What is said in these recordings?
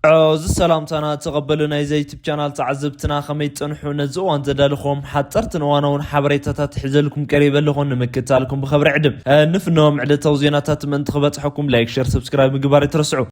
እዚ ሰላምታና ተቐበሉ፣ ናይዚ ዩቱብ ቻናል ተዓዘብትና። ከመይ ትጸንሑ? ነዚ እዋን ዘዳልኹም ሓጸርትን እዋናውን ሓበሬታታት ሒዘልኩም ቀሪበ ኣለኹ። ንምክታልኩም ብኸብሪ ዕድም። ንፍኖም ዕለታዊ ዜናታት ምእንቲ ክበጽሐኩም ላይክ፣ ሸር፣ ሰብስክራይብ ምግባር ኣይትረስዑ።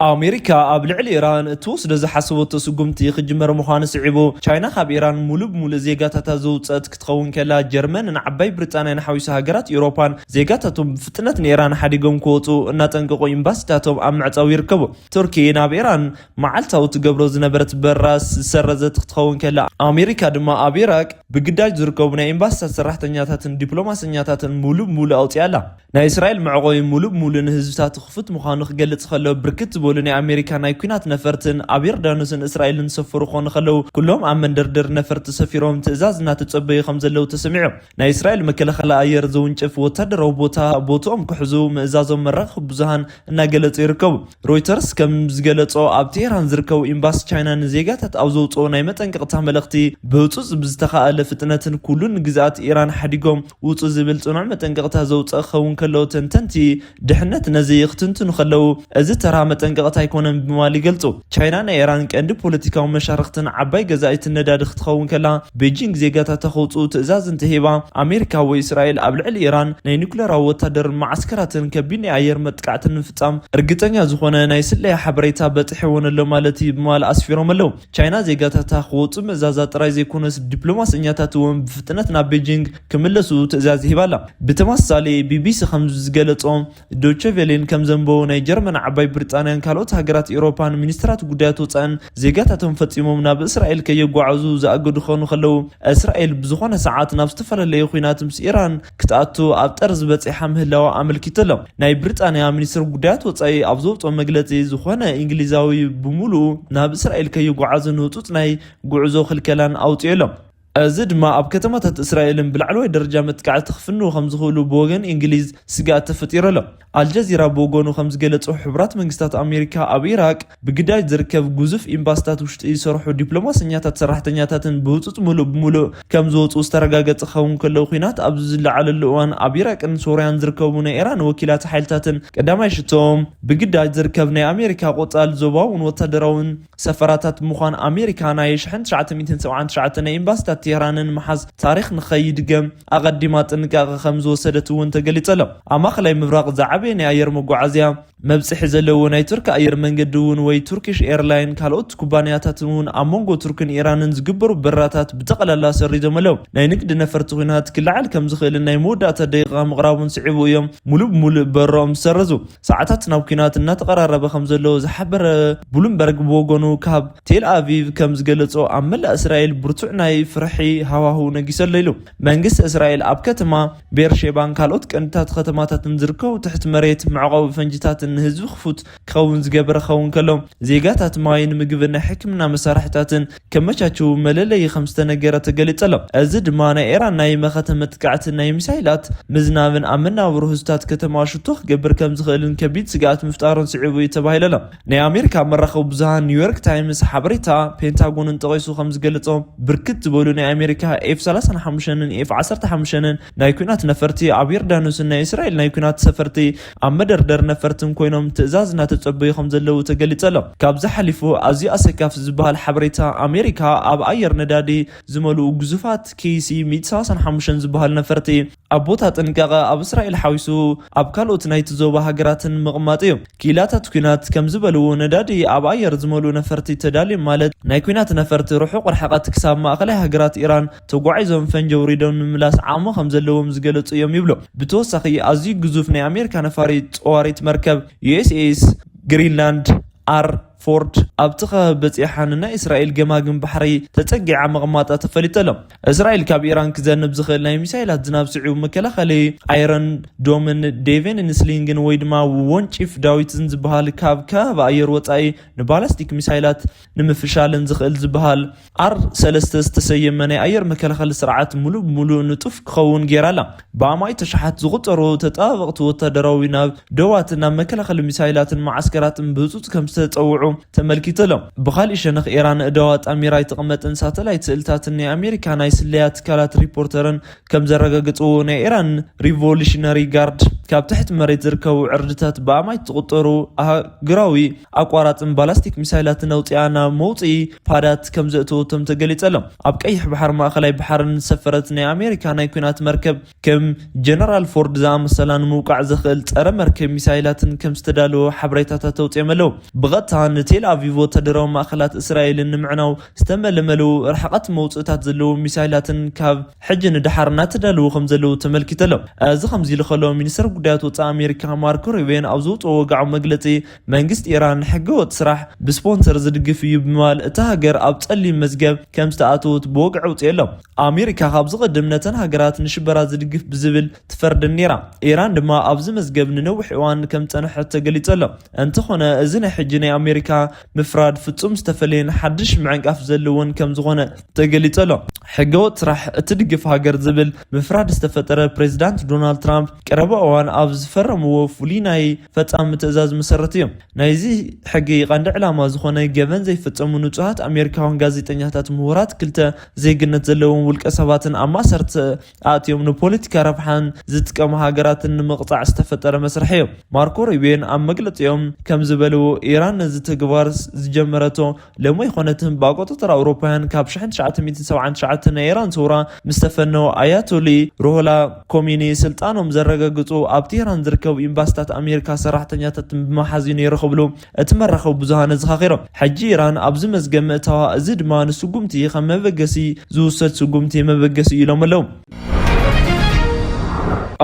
ኣሜሪካ ኣብ ልዕሊ ኢራን እትወስዶ ዝሓሰበቶ ስጉምቲ ክጅመር ምዃኑ ስዒቡ፣ ቻይና ካብ ኢራን ሙሉእ ብሙሉእ ዜጋታታ ዘውጸት ክትኸውን ከላ፣ ጀርመንን ዓባይ ብሪጣንያን ሓዊሱ ሃገራት ኤውሮፓን ዜጋታቶም ብፍጥነት ንኢራን ሓዲጎም ክወጹ እናጠንቀቑ ኤምባሲታቶም ኣብ ምዕጻው ይርከቡ። ቱርኪ ናብ ኢራን መዓልታዊ ትገብሮ ዝነበረት በራ ዝሰረዘት ክትኸውን ከላ፣ ኣሜሪካ ድማ ኣብ ኢራቅ ብግዳጅ ዝርከቡ ናይ ኤምባሲታት ሰራሕተኛታትን ዲፕሎማሰኛታትን ሙሉእ ብሙሉእ ኣውጺኣ ኣላ። ናይ እስራኤል መዕቆቢ ሙሉእ ብሙሉእ ንህዝብታቱ ክፉት ምዃኑ ክገልጽ ከሎ፣ ብርክት ዝበሉ ናይ ኣሜሪካ ናይ ኲናት ነፈርትን ኣብ ዮርዳኖስን እስራኤልን ዝሰፈሩ ክኾኑ ከለዉ፣ ኩሎም ኣብ መንደርደር ነፈርቲ ሰፊሮም ትእዛዝ እናተጸበዩ ከም ዘለዉ ተሰሚዑ። ናይ እስራኤል መከላኸሊ ኣየር ዝውንጨፍ ወታደራዊ ቦታ ቦትኦም ክሕዙ ምእዛዞም መራኸቢ ብዙሃን እናገለጹ ይርከቡ። ሮይተርስ ከም ዝገለጾ፣ ኣብ ቴህራን ዝርከቡ ኤምባሲ ቻይና ንዜጋታት ኣብ ዘውጽኦ ናይ መጠንቀቕታ መልእኽቲ፣ ብህጹጽ ብዝተኻእለ ፍጥነትን ኩሉን ግዝኣት ኢራን ሓዲጎም ውጹ ዝብል ጽኑዕ መጠንቀቕታ ዘውጽእ ክኸውን ከሎ፣ ተንተንቲ ድሕነት ነዚ ክትንትኑ ከለዉ፣ እዚ ተራ መጠንቀቕታ ኣይኮነን ብምባል ይገልጹ። ቻይና ናይ ኢራን ቀንዲ ፖለቲካዊ መሻርኽትን ዓባይ ገዛኢትን ነዳዲ ክትኸውን ከላ፣ ቤጂንግ ዜጋታታ ከውጽኡ ትእዛዝ እንተሂባ፣ ኣሜሪካ ወይ እስራኤል ኣብ ልዕሊ ኢራን ናይ ኒኩሌራዊ ወታደርን መዓስከራትን ከቢድ ናይ ኣየር መጥቃዕትን ንምፍጻም እርግጸኛ ዝኾነ ናይ ስለያ ሓበሬታ በጺሕወን ኣሎ ማለት እዩ ብምባል ኣስፊሮም ኣለዉ። ቻይና ዜጋታታ ክወጹ ምእዛዛ ጥራይ ዘይኮነስ፣ ዲፕሎማሰኛታት እውን ብፍጥነት ናብ ቤጂንግ ክምለሱ ትእዛዝ ሂባ ኣላ። ብተመሳሳሊ፣ ቢቢሲ ከም ዝገለጾ፣ ዶቸ ቬሌን ከም ዘንበቦ፣ ናይ ጀርመን፣ ዓባይ ብሪጣንያን ካልኦት ሃገራት ኤውሮፓን ሚኒስትራት ጉዳያት ወጻእን ዜጋታቶም ፈጺሞም ናብ እስራኤል ከየጓዓዙ ዝኣገዱ ክኾኑ ከለዉ፣ እስራኤል ብዝኾነ ሰዓት ናብ ዝተፈላለየ ኲናት ምስ ኢራን ክትኣቱ ኣብ ጠርዚ በጺሓ ምህላዋ ኣመልኪቱ ኣሎ። ናይ ብሪጣንያ ሚኒስትር ጉዳያት ወጻኢ ኣብ ዘውጽኦ መግለጺ፣ ዝኾነ እንግሊዛዊ ብምሉኡ ናብ እስራኤል ከይጓዓዝ ንህጹጽ ናይ ጉዕዞ ክልከላን ኣውጺኡ ኣሎ። እዚ ድማ ኣብ ከተማታት እስራኤልን ብላዕለዋይ ደረጃ መጥቃዕቲ ክፍንዉ ከም ዝኽእሉ ብወገን እንግሊዝ ስግኣት ተፈጢሩ ኣሎ። ኣልጀዚራ ብወገኑ ከም ዝገለጾ፣ ሕቡራት መንግስታት ኣሜሪካ ኣብ ኢራቅ ብግዳጅ ዝርከብ ግዙፍ ኤምባሲታት ውሽጢ ዝሰርሑ ዲፕሎማሰኛታት ሰራሕተኛታትን ብህጹጽ ሙሉእ ብሙሉእ ከም ዝወጹ ዝተረጋገጸ ክኸውን ከሎ፣ ኲናት ኣብ ዝለዓለሉ እዋን ኣብ ኢራቅን ሶርያን ዝርከቡ ናይ ኢራን ወኪላት ሓይልታትን ቀዳማይ ሽቶኦም ብግዳጅ ዝርከብ ናይ ኣሜሪካ ቆጻል ዞባውን ወታደራውን ሰፈራታት ብምዃን ኣሜሪካ ናይ ሽሕን ትሽዓተ ሚእትን ሰብዓን ትሽዓተን ናይ ኤምባሲታት ቴህራንን ምሓዝ ታሪኽ ንኸይድገም ኣቐዲማ ጥንቃቐ ከም ዝወሰደት እውን ተገሊጹ ኣሎ። ኣብ ማእከላይ ምብራቕ ዝዓበየ ናይ ኣየር መጓዓዝያ መብጽሒ ዘለዎ ናይ ቱርኪ ኣየር መንገዲ እውን ወይ ቱርኪሽ ኤርላይን ካልኦት ኩባንያታትን እውን ኣብ መንጎ ቱርክን ኢራንን ዝግበሩ በራታት ብጠቕላላ ሰሪዞም ኣለዉ። ናይ ንግዲ ነፈርቲ ኲናት ክለዓል ከም ዝኽእልን ናይ መወዳእታ ደቂቓ ምቕራቡን ስዒቡ እዮም ሙሉእ ብሙሉእ በሮም ዝሰረዙ። ሰዓታት ናብ ኲናት እናተቐራረበ ከም ዘሎ ዝሓበረ ብሉምበርግ ብወገኑ፣ ካብ ቴል ኣቪቭ ከም ዝገለጾ፣ ኣብ መላእ እስራኤል ብርቱዕ ናይ ፍርሒ ሃዋህው ነጊሱ ኣሎ ኢሉ። መንግስቲ እስራኤል ኣብ ከተማ ቤርሼባን ካልኦት ቀንድታት ከተማታትን ዝርከቡ ትሕቲ መሬት መዕቆቢ ፈንጂታትን ንህዝቢ ክፉት ክኸውን ዝገበረ ክኸውን ከሎ፣ ዜጋታት ማይን ምግብን ናይ ሕክምና መሳርሕታትን ከመቻችው መለለዪ ከም ዝተነገረ ተገሊጹ ኣሎ። እዚ ድማ ናይ ኢራን ናይ መኸተ መጥቃዕትን ናይ ሚሳይላት ምዝናብን ኣብ መናብሮ ህዝብታት ከተማ ሽቶ ክገብር ከም ዝኽእልን ከቢድ ስግኣት ምፍጣሩን ስዒቡ እዩ ተባሂሉ ኣሎ። ናይ ኣሜሪካ መራኸቢ ብዙሃን ኒውዮርክ ታይምስ ሓበሬታ ፔንታጎንን ጠቒሱ ከም ዝገለጾ፣ ብርክት ዝበሉ ናይ ኣሜሪካ ኤፍ ሰላሳን ሓሙሽተን ኤፍ ዓሰርተ ሓሙሽተን ናይ ኲናት ነፈርቲ ኣብ ዮርዳኖስን ናይ እስራኤል ናይ ኲናት ሰፈርቲ ኣብ መደርደር ነፈርትን ኮይኖም ትእዛዝ እናተጸበዩ ከም ዘለዉ ተገሊጹ ኣሎ። ካብዚ ሓሊፉ ኣዝዩ ኣሰካፊ ዝበሃል ሓበሬታ፣ ኣሜሪካ ኣብ ኣየር ነዳዲ ዝመልኡ ግዙፋት ኬሲ ሚእቲ ሰላሳን ሓሙሽተን ዝበሃል ነፈርቲ ኣብ ቦታ ጥንቃቐ ኣብ እስራኤል ሓዊሱ ኣብ ካልኦት ናይቲ ዞባ ሃገራትን ምቕማጥ እዩ። ክኢላታት ኲናት ከም ዝበልዎ፣ ነዳዲ ኣብ ኣየር ዝመልኡ ነፈርቲ ተዳልዮም፣ ማለት ናይ ኲናት ነፈርቲ ርሑቕ ርሕቐት ክሳብ ማእከላይ ሃገራት ኢራን ተጓዒዞም ፈንጂ ኣውሪዶም ንምምላስ ዓቕሚ ከም ዘለዎም ዝገለጹ እዮም ይብሉ። ብተወሳኺ፣ ኣዝዩ ግዙፍ ናይ ኣሜሪካ ነፋሪት ጸዋሪት መርከብ ዩ ኤስ ኤስ ግሪንላንድ ኣር ፎርድ ኣብቲ ከባቢ በጺሓ፣ ንናይ እስራኤል ገማግም ባሕሪ ተጸጊዓ ምቕማጣ ተፈሊጡ ኣሎ። እስራኤል ካብ ኢራን ክዘንብ ዝኽእል ናይ ሚሳይላት ዝናብ ስዒቡ፣ መከላኸሊ ኣይረን ዶምን ዴቨን ስሊንግን ወይ ድማ ወንጪፍ ዳዊትን ዝበሃል ካብ ከባቢ ኣየር ወጻኢ ንባላስቲክ ሚሳይላት ንምፍሻልን ዝኽእል ዝበሃል ኣር ሰለስተ ዝተሰየመ ናይ ኣየር መከላኸሊ ስርዓት ሙሉእ ብሙሉእ ንጡፍ ክኸውን ገይራ ኣላ። ብኣማኢት ኣሽሓት ዝቑጸሩ ተጣበቕቲ ወታደራዊ ናብ ዶባትን ናብ መከላኸሊ ሚሳይላትን መዓስከራትን ብህጹጽ ከም ዝተጸውዑ ተመልኪቱ። ተሎ። ብኻሊእ ሸነኽ፣ ኢራን እደዋ ጣሚራ ኣይትቕመጥን። ሳተላይት ስእልታትን ናይ ኣሜሪካ ናይ ስለያ ትካላት ሪፖርተርን ከም ዘረጋግጽዎ፣ ናይ ኢራን ሪቮሉሽነሪ ጋርድ ካብ ትሕቲ መሬት ዝርከቡ ዕርድታት ብኣማይ ትቑጠሩ ኣህጉራዊ ኣቋራጽን ባላስቲክ ሚሳይላትን ኣውጽኣ ናብ መውጽኢ ፓዳት ከም ዘእተወቶም ተገሊጸሎም። ኣብ ቀይሕ ባሕር፣ ማእኸላይ ባሕርን ዝሰፈረት ናይ ኣሜሪካ ናይ ኲናት መርከብ ከም ጀነራል ፎርድ ዝኣመሰላ ንምውቃዕ ዘኽእል ጸረ መርከብ ሚሳይላትን ከም ዝተዳለወ ሓበሬታታት ኣውጺኦም ኣለዉ። ብቐጥታ ንቴል ኣቪቭ ወታደራዊ ማእኸላት እስራኤልን ንምዕናው ዝተመለመሉ ርሕቐት መውጽእታት ዘለዎም ሚሳይላትን ካብ ሕጂ ንደሓር እናተዳለዉ ከም ዘለዉ ተመልኪቱ ኣሎ። እዚ ከምዚ ኢሉ ከሎ፣ ሚኒስተር ጉዳያት ወጻኢ ኣሜሪካ ማርኮ ሩቢዮን ኣብ ዘውጽኦ ወግዓዊ መግለጺ፣ መንግስቲ ኢራን ሕገወጥ ስራሕ ብስፖንሰር ዝድግፍ እዩ ብምባል፣ እታ ሃገር ኣብ ጸሊም መዝገብ ከም ዝተኣተወት ብወግዒ ኣውጺኡ ኣሎ። ኣሜሪካ ካብ ዝቐድም ነተን ሃገራት ንሽበራ ዝድግፍ ብዝብል ትፈርደን ነይራ። ኢራን ድማ ኣብዚ መዝገብ ንነዊሕ እዋን ከም ዝጸንሐት ተገሊጹ ኣሎ። እንተኾነ፣ እዚ ናይ ሕጂ ናይ ኣሜሪካ ምፍራድ ፍጹም ዝተፈለየን ሓድሽ ምዕንቃፍ ዘለዎን ከም ዝኾነ ተገሊጹ ኣሎ። ሕገወጥ ስራሕ እትድግፍ ሃገር ዝብል ምፍራድ ዝተፈጠረ፣ ፕሬዚዳንት ዶናልድ ትራምፕ ቀረባ እዋን ኣብ ዝፈረምዎ ፍሉይ ናይ ፈጻሚ ትእዛዝ መሰረት እዩ። ናይዚ ሕጊ ቀንዲ ዕላማ ዝኾነ፣ ገበን ዘይፈጸሙ ንጹሃት ኣሜሪካውያን ጋዜጠኛታት፣ ምሁራት፣ ክልተ ዜግነት ዘለዎም ውልቀ ሰባትን ኣብ ማእሰርቲ ኣእትዮም ንፖለቲካ ረብሓን ዝጥቀሙ ሃገራትን ንምቕጻዕ ዝተፈጠረ መስርሕ እዩ። ማርኮ ሩቢዮን ኣብ መግለጺኦም ከም ዝበልዎ፣ ኢራን ነዚ ተግባር ዝጀመረቶ ሎሚ ኣይኮነትን። ብኣቆጻጽራ ኣውሮፓውያን፣ ካብ ሺሕ ትሽዓተ ሚእትን ሰብዓን ትሽዓተን ናይ ኢራን ሰውራ ምስ ተፈነወ፣ ኣያቶሊ ሩሆላ ኮሚኒ ስልጣኖም ዘረጋግጹ ኣብ ቴህራን ዝርከቡ ኤምባሲታት ኣሜሪካ ሰራሕተኛታትን ብምሓዝ እዩ ነይሩ ክብሉ እቲ መራኸቢ ብዙሃን ኣዘኻኺሮም። ሕጂ ኢራን ኣብዚ መዝገብ ምእታዋ፣ እዚ ድማ ንስጉምቲ ከም መበገሲ ዝውሰድ ስጉምቲ መበገሲ እዩ ኢሎም ኣለዉ።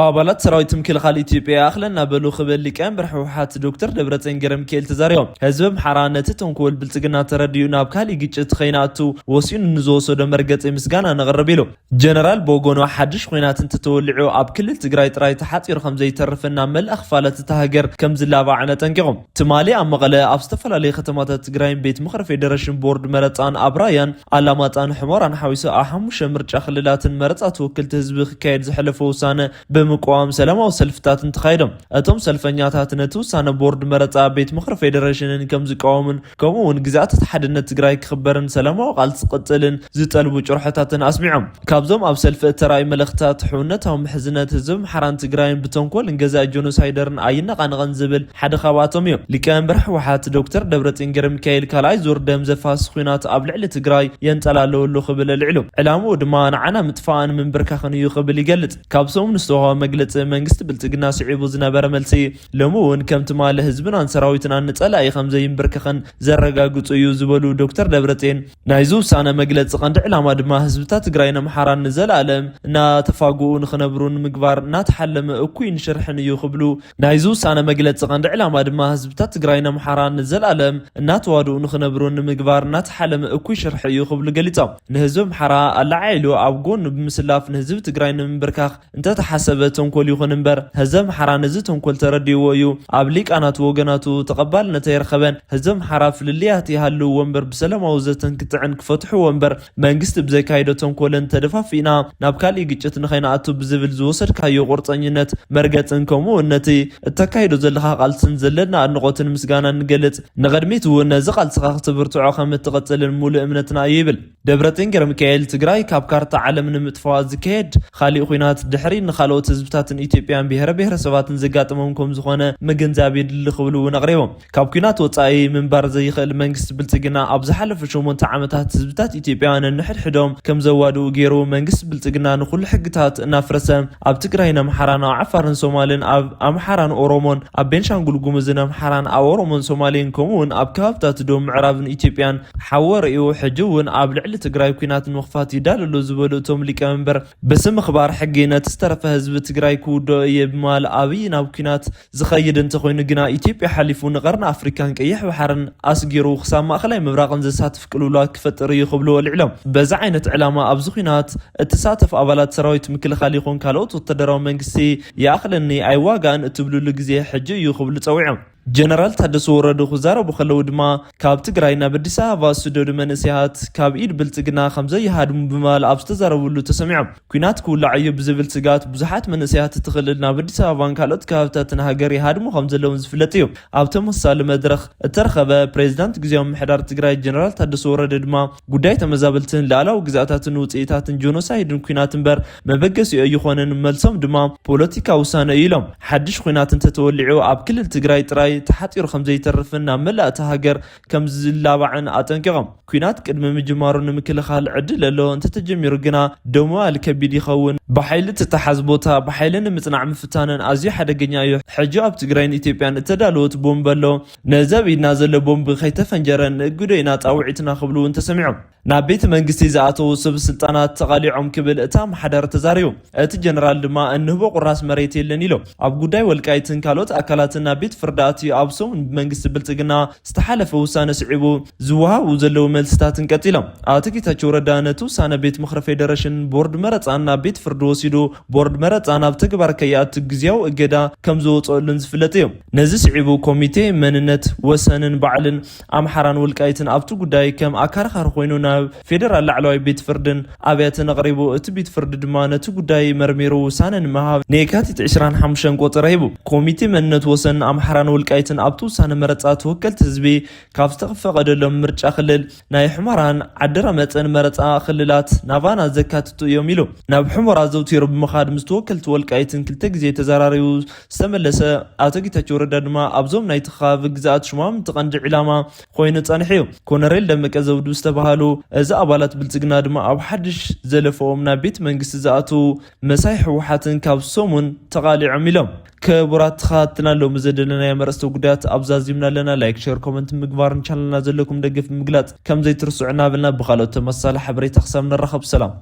ኣባላት ሰራዊት ምክልኻል ኢትዮጵያ ይኣኽለና በሉ ክብል ሊቀ መንበር ህወሓት ዶክተር ደብረጽዮን ገብረሚካኤል ተዛሪቦም። ህዝቢ ኣምሓራ ነቲ ተንኮል ብልጽግና ተረዲኡ ናብ ካሊእ ግጭት ከይንኣቱ ወሲኑ ንዝወሰዶ መርገጺ ምስጋና ነቕርብ ኢሉ። ጀነራል ብወገኑ፣ ሓድሽ ኹናት እንተተወሊዑ ኣብ ክልል ትግራይ ጥራይ ተሓጺሩ ከም ዘይተርፍን ናብ መላእ ክፋላት እታ ሃገር ከም ዝላባዕን ኣጠንቂቖም። ትማሊ ኣብ መቐለ ኣብ ዝተፈላለዩ ከተማታት ትግራይን ቤት ምኽሪ ፌደሬሽን ቦርድ መረጻን ኣብ ራያን ኣላማጣን ሕሞራን ሓዊሱ ኣብ ሓሙሽተ ምርጫ ክልላትን መረጻ ተወከልቲ ህዝቢ ክካየድ ዝሐለፈ ውሳነ ብምቅዋም ሰላማዊ ሰልፍታትን ተኻይዶም። እቶም ሰልፈኛታት ነቲ ውሳነ ቦርድ መረጻ ቤት ምኽሪ ፌደሬሽንን ከም ዝቃወሙን ከምኡ እውን ግዝኣታት ሓድነት ትግራይ ክኽበርን ሰላማዊ ቃልሲ ክቕጽልን ዝጠልቡ ጭርሖታትን ኣስሚዖም። ካብዞም ኣብ ሰልፊ እተራእዩ መልእኽትታት፣ ሕውነታዊ ምሕዝነት ህዝቢ ኣምሓራን ትግራይን ብተንኮልን ገዛኢ ጆኖሳይደርን ኣይነቓነቕን ዝብል ሓደ ካብኣቶም እዩ። ሊቀመንበር ህወሓት ዶክተር ደብረጽዮን ገብረሚካኤል፣ ካልኣይ ዙር ደም ዘፋስስ ኹናት ኣብ ልዕሊ ትግራይ የንጸላለወሉ ክብል ኣልዒሉ። ዕላምኡ ድማ ንዓና ምጥፋእን ምንብርካኽን እዩ ክብል ይገልጽ። ካብ ሰሙን ዝተዋህበ መግለጺ መንግስቲ ብልጽግና ስዒቡ ዝነበረ መልሲ፣ ሎሚ እውን ከም ትማሊ ህዝብናን ሰራዊትናን ንጸላኢ ከም ዘይንብርከኽን ዘረጋግጹ እዩ ዝበሉ ዶክተር ደብረጽዮን፣ ናይዚ ውሳነ መግለጺ ቀንዲ ዕላማ ድማ ህዝብታት ትግራይን ኣምሓራን ንዘለኣለም እናተፋግኡ ንኽነብሩ ንምግባር እናተሓለመ እኩይን ሽርሕን እዩ ክብሉ፣ ናይዚ ውሳነ መግለጺ ቀንዲ ዕላማ ድማ ህዝብታት ትግራይን ኣምሓራን ንዘለኣለም እናተዋድኡ ንኽነብሩ ንምግባር እናተሓለመ እኩይ ሽርሒ እዩ ክብሉ ገሊጾም። ንህዝቢ ኣምሓራ ኣለዓዒሉ ኣብ ጎኑ ብምስላፍ ንህዝቢ ትግራይ ንምንብርካኽ እንተተሓሰበ ተንኮል ይኹን እምበር፣ ህዝቢ ኣምሓራ ነዚ ተንኮል ተረዲእዎ እዩ። ኣብ ሊቃናት ወገናቱ ተቐባልነት ኣይረኸበን። ህዝቢ ኣምሓራ ፍልልያት ይሃልዎ እምበር፣ ብሰላማዊ ዘተን ክትዕን ክፈትሕዎ እምበር፣ መንግስቲ ብዘካይዶ ተንኮልን ተደፋፊእና ናብ ካሊእ ግጭት ንኸይንኣቱ ብዝብል ዝወሰድካዮ ቁርፀኝነት መርገፅን፣ ከምኡ እውን ነቲ እተካይዶ ዘለኻ ቃልስን ዘለና ኣድንቖትን ምስጋናን ንገልፅ። ንቕድሚት እውን ነዚ ቃልስኻ ክትብርትዖ ከም እትቕፅልን ሙሉእ እምነትና እዩ ይብል። ደብረጽዮን ገብረሚካኤል፣ ትግራይ ካብ ካርታ ዓለም ንምጥፋእ ዝካየድ ካሊእ ኹናት ድሕሪ ንኻልኦት ህዝብታትን ኢትዮጵያን ብሄረ ብሄረሰባትን ዘጋጥሞም ከም ዝኾነ ምግንዛብ የድሊ ክብሉ እውን ኣቕሪቦም። ካብ ኲናት ወጻኢ ምንባር ዘይኽእል መንግስቲ ብልጽግና ኣብ ዝሓለፉ ሸሞንተ ዓመታት ህዝብታት ኢትዮጵያ ነንሕድሕዶም ከም ዘዋድኡ ገይሩ፣ መንግስቲ ብልጽግና ንኹሉ ሕግታት እናፍረሰ ኣብ ትግራይን ኣምሓራን፣ ኣብ ዓፋርን ሶማልን፣ ኣብ ኣምሓራን ኦሮሞን፣ ኣብ ቤንሻንጉል ጉሙዝን ኣምሓራን፣ ኣብ ኦሮሞን ሶማሌን፣ ከምኡ እውን ኣብ ከባብታት ደቡብ ምዕራብን ኢትዮጵያን ሓወር እዩ። ሕጂ እውን ኣብ ልዕሊ ትግራይ ኲናት ንምኽፋት ይዳለሉ ዝበሉ እቶም ሊቀመንበር፣ ብስም ምኽባር ሕጊ ነቲ ዝተረፈ ህዝቢ ትግራይ ክውድኦ እየ ብምባል፣ ኣብይ ናብ ኲናት ዝኸይድ እንተኾይኑ ግና፣ ኢትዮጵያ ሓሊፉ ንቐርኒ ኣፍሪካን ቀይሕ ባሕርን ኣስጊሩ ክሳብ ማእኸላይ ምብራቕን ዘሳትፍ ቅልውላው ክፈጥር እዩ ክብሉ ኣልዒሎም። በዚ ዓይነት ዕላማ ኣብዚ ኲናት እትሳተፍ ኣባላት ሰራዊት ምክልኻል ይኹን ካልኦት ወታደራዊ መንግስቲ ይኣኽለኒ ኣይዋጋእን እትብሉሉ ግዜ ሕጂ እዩ ክብሉ ጸዊዖም። ጀነራል ታደሰ ወረደ ክዛረቡ ከለዉ ድማ፣ ካብ ትግራይ ናብ ኣዲስ ኣበባ ዝስደዱ መንእሰያት ካብ ኢድ ብልጽግና ከም ዘይሃድሙ ብምባል ኣብ ዝተዛረብሉ ተሰሚዖም። ኲናት ክውላዕ እዩ ብዝብል ስግኣት ብዙሓት መንእሰያት እቲ ክልል ናብ ኣዲስ ኣበባን ካልኦት ከባብታትን ሃገር ይሃድሙ ከም ዘለውን ዝፍለጥ እዩ። ኣብ ተመሳሳሊ መድረኽ እተረኸበ ፕሬዚዳንት ግዜያዊ ምምሕዳር ትግራይ ጀነራል ታደሰ ወረደ ድማ፣ ጉዳይ ተመዛበልትን ሉኣላዊ ግዝኣታትን ውፅኢታትን ጆኖሳይድን ኲናት እምበር መበገሲኡ ኣይኾነን፣ መልሶም ድማ ፖለቲካዊ ውሳነ እዩ ኢሎም። ሓድሽ ኲናት እንተተወሊዑ ኣብ ክልል ትግራይ ጥራይ ተሓፂሩ ከም ዘይተርፍን ናብ መላእ እታ ሃገር ከም ዝላባዕን ኣጠንቂቖም። ኲናት ቅድሚ ምጅማሩ ንምክልኻል ዕድል ኣሎ፣ እንተተጀሚሩ ግና ደው ምባል ከቢድ ይኸውን። ብሓይሊ እተተሓዝ ቦታ ብሓይሊ ንምጽናዕ ምፍታንን ኣዝዩ ሓደገኛ እዩ። ሕጂ ኣብ ትግራይን ኢትዮጵያን እተዳለወት ቦምብ ኣሎ። ነዚ ኣብ ኢድና ዘሎ ቦምብ ከይተፈንጀረ ንእግዶ ኢና ጻውዒትና ክብሉ እውን ተሰሚዖም። ናብ ቤተ መንግስቲ ዝኣተዉ ሰብ ስልጣናት ተቓሊዖም ክብል እቲ ኣመሓዳሪ ተዛሪቡ። እቲ ጀነራል ድማ እንህቦ ቁራስ መሬት የለን ኢሎም። ኣብ ጉዳይ ወልቃይትን ካልኦት ኣካላትን ናብ ቤት ፍርዲ ኣትዩ ኣብ ሰሙን ብመንግስቲ ብልጽግና ዝተሓለፈ ውሳነ ስዒቡ ዝወሃቡ ዘለዉ መልስታትን ቀጺሎም። ኣቶ ጌታቸው ረዳ ነቲ ውሳነ ቤት ምኽሪ ፌደሬሽን ቦርድ መረጻን ናብ ቤት ፍርዲ ወሲዱ ቦርድ መረጻ ናብ ተግባር ከይኣቱ ግዝያዊ እገዳ ከም ዝወፀሉን ዝፍለጥ እዩ። ነዚ ስዒቡ ኮሚቴ መንነት ወሰንን ባዕልን ኣምሓራን ወልቃይትን ኣብቲ ጉዳይ ከም ኣከራኻሪ ኮይኑ ናብ ፌደራል ላዕለዋይ ቤት ፍርድን ኣብያተን ኣቕሪቡ። እቲ ቤት ፍርዲ ድማ ነቲ ጉዳይ መርሚሩ ውሳነ ንምሃብ ንየካቲት ዕስራን ሓሙሽተን ቆጸራ ሂቡ። ኮሚቴ መንነት ወሰን ኣምሓራን ወልቃይትን ኣብቲ ውሳነ መረጻ ተወከልቲ ህዝቢ ካብ ዝተፈቐደሎም ምርጫ ክልል ናይ ሑመራን ዓዲ ረመጽን መረጻ ክልላት ናባና ዘካትቱ እዮም ኢሉ። ናብ ሑመራ ዘውቲሩ ብምኻድ ምስ ተወከልቲ ወልቃይትን ክልተ ግዜ ተዘራሪቡ ዝተመለሰ ኣቶ ጌታቸው ረዳ ድማ ኣብዞም ናይቲ ከባቢ ግዝኣት ሽማምንቲ ቀንዲ ዕላማ ኮይኑ ጸኒሑ እዩ። ኮነሬል ደመቀ ዘውዱ ዝተባህሉ እዚ ኣባላት ብልጽግና ድማ ኣብ ሓድሽ ዘለፈኦም ናብ ቤት መንግስቲ ዝኣትዉ መሳይ ህወሓትን ካብ ሰሙን ተቓሊዖም ኢሎም። ክቡራት ተኸታተልና ሎሚ ዘደለናዮ መረስተ ጉዳያት ኣብዛዚምና ኣለና። ላይክ፣ ሼር፣ ኮመንት ምግባርን ቻነልና ዘለኩም ደገፍ ምግላጽ ከም ዘይትርስዑ እናበልና ብኻልኦት ተመሳሳሊ ሓበሬታ ክሳብ ንራኸብ ሰላም።